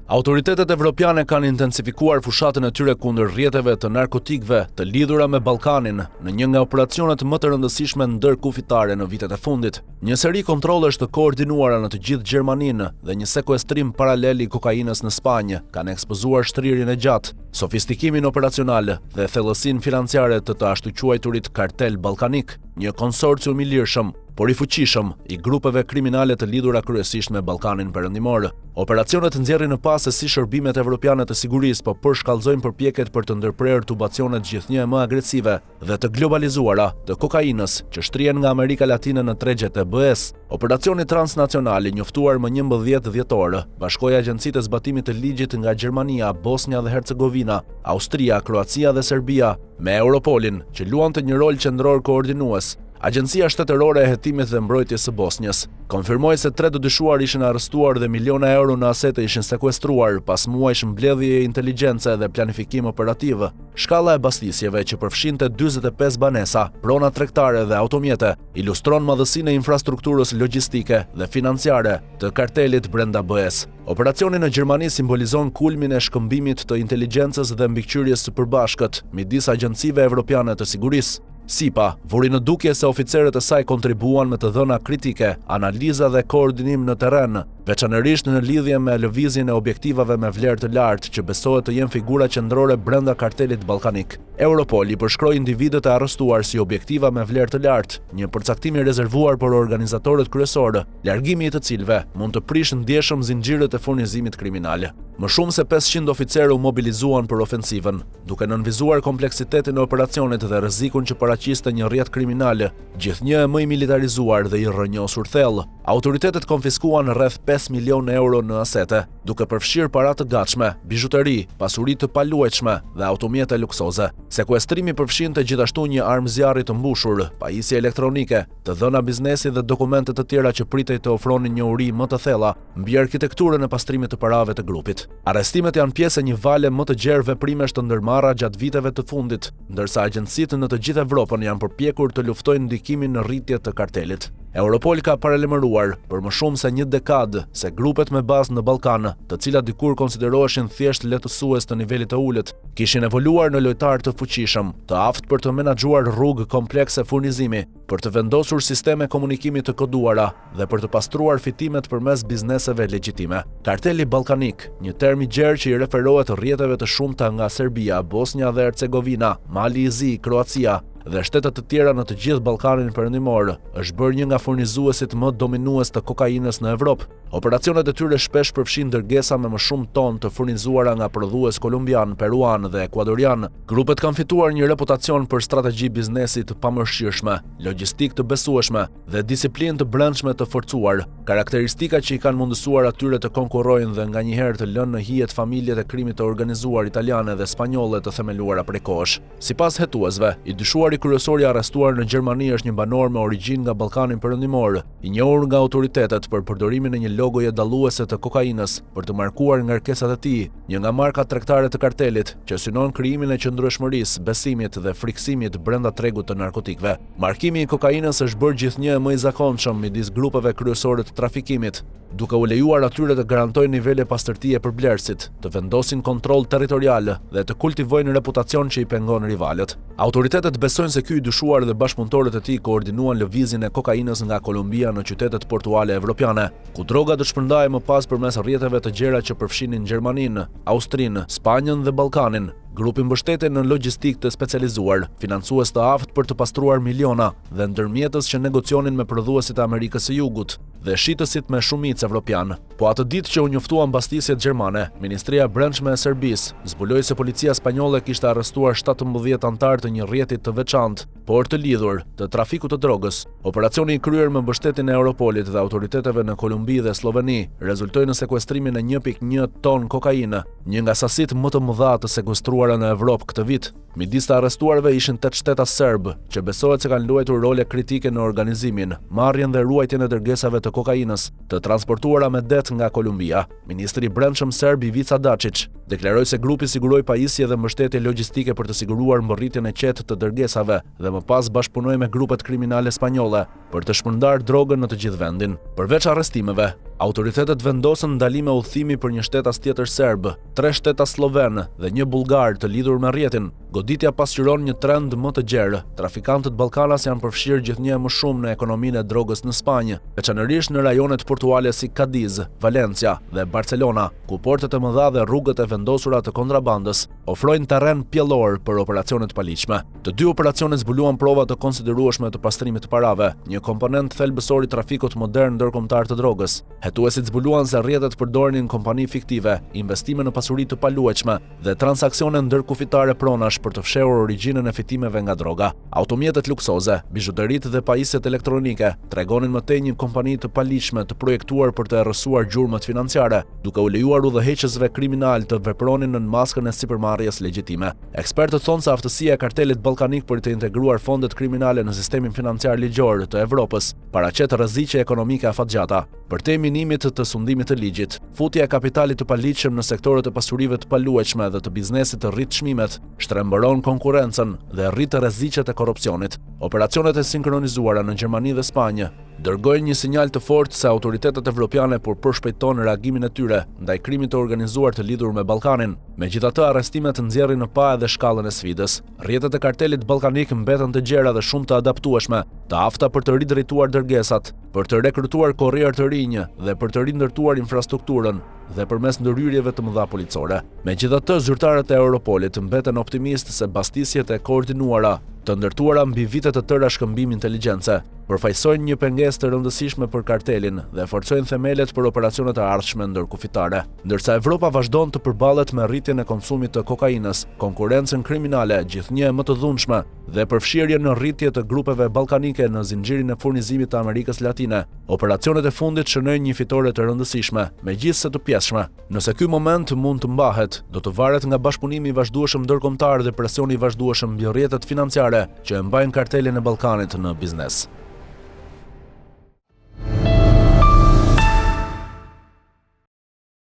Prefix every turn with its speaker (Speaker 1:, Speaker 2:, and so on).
Speaker 1: Autoritetet evropiane kanë intensifikuar fushatën e tyre kundër rrjeteve të narkotikëve të lidhura me Ballkanin në një nga operacionet më të rëndësishme ndërkufitare në vitet e fundit. Një seri kontrollesh të koordinuara në të gjithë Gjermaninë dhe një sekuestrim paralel i kokainës në Spanjë kanë ekspozuar shtrirjen e gjatë, sofistikimin operacional dhe thellësinë financiare të të ashtuquajturit kartel ballkanik, një konsorcium i lirshëm, por i fuqishëm, i grupeve kriminale të lidhura kryesisht me Ballkanin Perëndimor. Operacionet nxjerrin në pah se si shërbimet evropiane të sigurisë po përshkallëzojnë përpjekjet për të ndërprerë tubacionet gjithnjë e më agresive dhe të globalizuara të kokainës që shtrihen nga Amerika Latine në tregjet e BE-së. Operacioni transnacional i njoftuar më 11 dhjetor bashkoi agjencitë e zbatimit të ligjit nga Gjermania, Bosnja dhe Hercegovina, Austria, Kroacia dhe Serbia, me Europolin, që luante një rol qendror koordinues. Agjencia Shtetërore e Hetimit dhe Mbrojtjes së Bosnjës konfirmoi se tre të dyshuar ishin arrestuar dhe miliona euro në asete ishin sekuestruar pas muajsh mbledhjeje inteligjence dhe planifikim operativ. Shkalla e bastisjeve, që përfshinte 45 banesa, prona tregtare dhe automjete, ilustron madhësinë e infrastrukturës logjistike dhe financiare të kartelit brenda BE-së. Operacioni në Gjermani simbolizon kulmin e shkëmbimit të inteligjencës dhe mbikëqyrjes së përbashkët midis agjencive evropiane të sigurisë. SIPA vuri në dukje se oficerët e saj kontribuan me të dhëna kritike, analiza dhe koordinim në terren, veçanërisht në lidhje me lëvizjen e objektivave me vlerë të lartë që besohet të jenë figura qendrore brenda kartelit ballkanik. Europol i përshkroi individët e arrestuar si objektiva me vlerë të lartë, një përcaktim i rezervuar për organizatorët kryesorë, largimi i të cilëve mund të prishë ndjeshëm zinxhirët e furnizimit kriminal. Më shumë se 500 oficerë u mobilizuan për ofensivën, duke nënvizuar kompleksitetin e operacionit dhe rrezikun që paraqiste një rrjet kriminal gjithnjë e më i militarizuar dhe i rrënjosur thellë. Autoritetet konfiskuan rreth 5 milionë euro në asete, duke përfshirë para të gatshme, bizhuteri, pasuri të paluajtshme dhe automjete luksoze. Sekuestrimi përfshinte gjithashtu një armë zjarri të mbushur, pajisje elektronike, të dhëna biznesi dhe dokumente të tjera që pritej të ofronin njohuri më të thella mbi arkitekturën e pastrimit të parave të grupit. Arrestimet janë pjesë e një vale më të gjerë veprimesh të ndërmarra gjatë viteve të fundit, ndërsa agjencitë në të gjithë Evropën janë përpjekur të luftojnë ndikimin në rritje të kartelit. Europol ka paralajmëruar për më shumë se një dekadë se grupet me bazë në Ballkan, të cilat dikur konsideroheshin thjesht lehtësues të nivelit të ulët, kishin evoluar në lojtarë të fuqishëm, të aftë për të menaxhuar rrugë komplekse furnizimi, për të vendosur sisteme komunikimi të koduara dhe për të pastruar fitimet përmes bizneseve legjitime. Karteli Ballkanik, një term i gjerë që i referohet rrjeteve të shumta nga Serbia, Bosnja dhe Hercegovina, Mali i Zi, Kroacia dhe shtete të tjera në të gjithë Ballkanin Perëndimor, është bërë një nga furnizuesit më dominues të kokainës në Evropë. Operacionet e tyre shpesh përfshijnë dërgesa me më shumë tonë të furnizuara nga prodhues kolumbianë, peruanë dhe ekuadorianë. Grupet kanë fituar një reputacion për strategji biznesi të pamëshirshme, logjistikë të besueshme dhe disiplinë të brendshme të forcuar, karakteristika që i kanë mundësuar atyre të konkurrojnë dhe nganjëherë të lënë në hije familjet e krimit të organizuar italiane dhe spanjolle të themeluara prej kohësh. Sipas hetuesve, i dyshuari kryesor i arrestuar në Gjermani është një banor me origjinë nga Ballkani Perëndimor, i njohur nga autoritetet për përdorimin e një logoje dalluese të kokainës për të markuar ngarkesat e tij, një nga markat tregtare të kartelit, që synon krijimin e qëndrueshmërisë, besimit dhe frikësimit brenda tregut të narkotikëve. Markimi i kokainës është bërë gjithnjë e më i zakonshëm midis grupeve kryesore të trafikimit, duke u lejuar atyre të garantojnë nivele pastërtie për blerësit, të vendosin kontroll territorial dhe të kultivojnë reputacion që i pengon rivalët. Autoritetet besojnë se ky i dyshuar dhe bashkëpunëtorët e tij koordinuan lëvizjen e kokainës nga Kolumbia në qytetet portuale evropiane, ku droga do të shpërndahej më pas përmes rrjeteve të gjera që përfshinin Gjermaninë, Austrinë, Spanjën dhe Ballkanin. Grupi mbështetej në logjistikë të specializuar, financues të aftë për të pastruar miliona dhe ndërmjetës që negocionin me prodhuesit e Amerikës së Jugut dhe shitësit me shumicë evropianë. Po atë ditë që u njoftuan bastisjet gjermane, Ministria e Brendshme e Serbisë zbuloi se policia spanjolle kishte arrestuar 17 anëtarë të një rrjeti të veçantë, por të lidhur, të trafikut të drogës. Operacioni i kryer me mbështetjen e Europolit dhe autoriteteve në Kolumbi dhe Slloveni rezultoi në sekuestrimin e 1.1 ton kokainë, një nga sasitë më të mëdha të sekuestruara në Evropë këtë vit. Midis të arrestuarve ishin tetë shtetas serbë, që besohet se kanë luajtur role kritike në organizimin, marrjen dhe ruajtjen e dërgesave të kokainës, të transportuara me det nga Kolumbia. Ministri i Brendshëm serb Ivica Daçiç deklaroi se grupi siguroi pajisje dhe mbështetje logjistike për të siguruar mbërritjen e qetë të dërgesave dhe më pas bashkëpunoi me grupet kriminale spanjolle për të shpërndarë drogën në të gjithë vendin. Përveç arrestimeve, autoritetet vendosën ndalime udhëtimi për një shtetas tjetër serb, tre shtetas sllovenë dhe një bullgar të lidhur me rrjetin. Goditja pasqyron një trend më të gjerë, trafikantët ballkanas janë përfshirë gjithnjë e më shumë në ekonominë e drogës në Spanjë, veçanërisht në rajonet portuale si Cadiz, Valencia dhe Barcelona, ku portet e mëdha dhe rrugët e vendosura të kontrabandës ofrojnë terren pjellor për operacione të paligjshme. Të dy operacionet zbuluan prova të konsiderueshme të pastrimit të parave, një komponent thelbësor i trafikut modern ndërkombëtar të drogës. Hetuesit zbuluan se rrjetet përdornin kompani fiktive, investime në pasuri të paluajtshme, dhe transaksione ndërkufitare pronash për të fshehur origjinën e fitimeve nga droga. Automjetet luksoze, bizhuteritë dhe pajisjet elektronike tregonin më tej një kompani të paligjshme të projektuar për të errësuar gjurmët financiare, duke u lejuar udhëheqësve kriminalë të vepronin nën maskën e sipërmarrjes legjitime. Ekspertët thonë se aftësia e kartelit ballkanik për të integruar fondet kriminale në sistemin financiar ligjor të Evropës paraqet rreziqe ekonomike afatgjata. Përtej minimit të sundimit të ligjit, futja e kapitalit të paligjshëm në sektorët e pasurive të paluajtshme dhe të biznesit rrit çmimet, shtrembëron konkurrencën dhe rrit rreziqet e korrupsionit. Operacionet e sinkronizuara në Gjermani dhe Spanjë dërgojnë një sinjal të fortë se autoritetet evropiane po përshpejtojnë reagimin e tyre ndaj krimit të organizuar të lidhur me Ballkanin. Megjithatë, arrestimet nxjerrin në pah edhe shkallën e sfidës. Rrjetet e kartelit ballkanik mbeten të gjera dhe shumë të adaptueshme, të afta për të ridrejtuar dërgesat, për të rekrutuar korrierë të rinj dhe për të rindërtuar infrastrukturën dhe përmes ndërhyrjeve të mëdha policore. Megjithatë, zyrtarët e Europolit mbeten optimistë se bastisjet e koordinuara, të ndërtuara mbi vite të tëra shkëmbim inteligjence, përfaqësojnë një pengesë të rëndësishme për kartelin dhe forcojnë themelet për operacionet e ardhshme ndërkufitare. Ndërsa Evropa vazhdon të përballet me rritjen e konsumit të kokainës, konkurrencën kriminale gjithnjë e më të dhunshme, dhe përfshirjen në rritje të grupeve ballkanike në zinxhirin e furnizimit të Amerikës Latine, operacionet e fundit shënojnë një fitore të rëndësishme, megjithëse të pjesshme. Nëse ky moment mund të mbahet, do të varet nga bashkëpunimi i vazhdueshëm ndërkombëtar dhe presioni i vazhdueshëm mbi rrjetet financiare që e mbajnë kartelin e Ballkanit në biznes.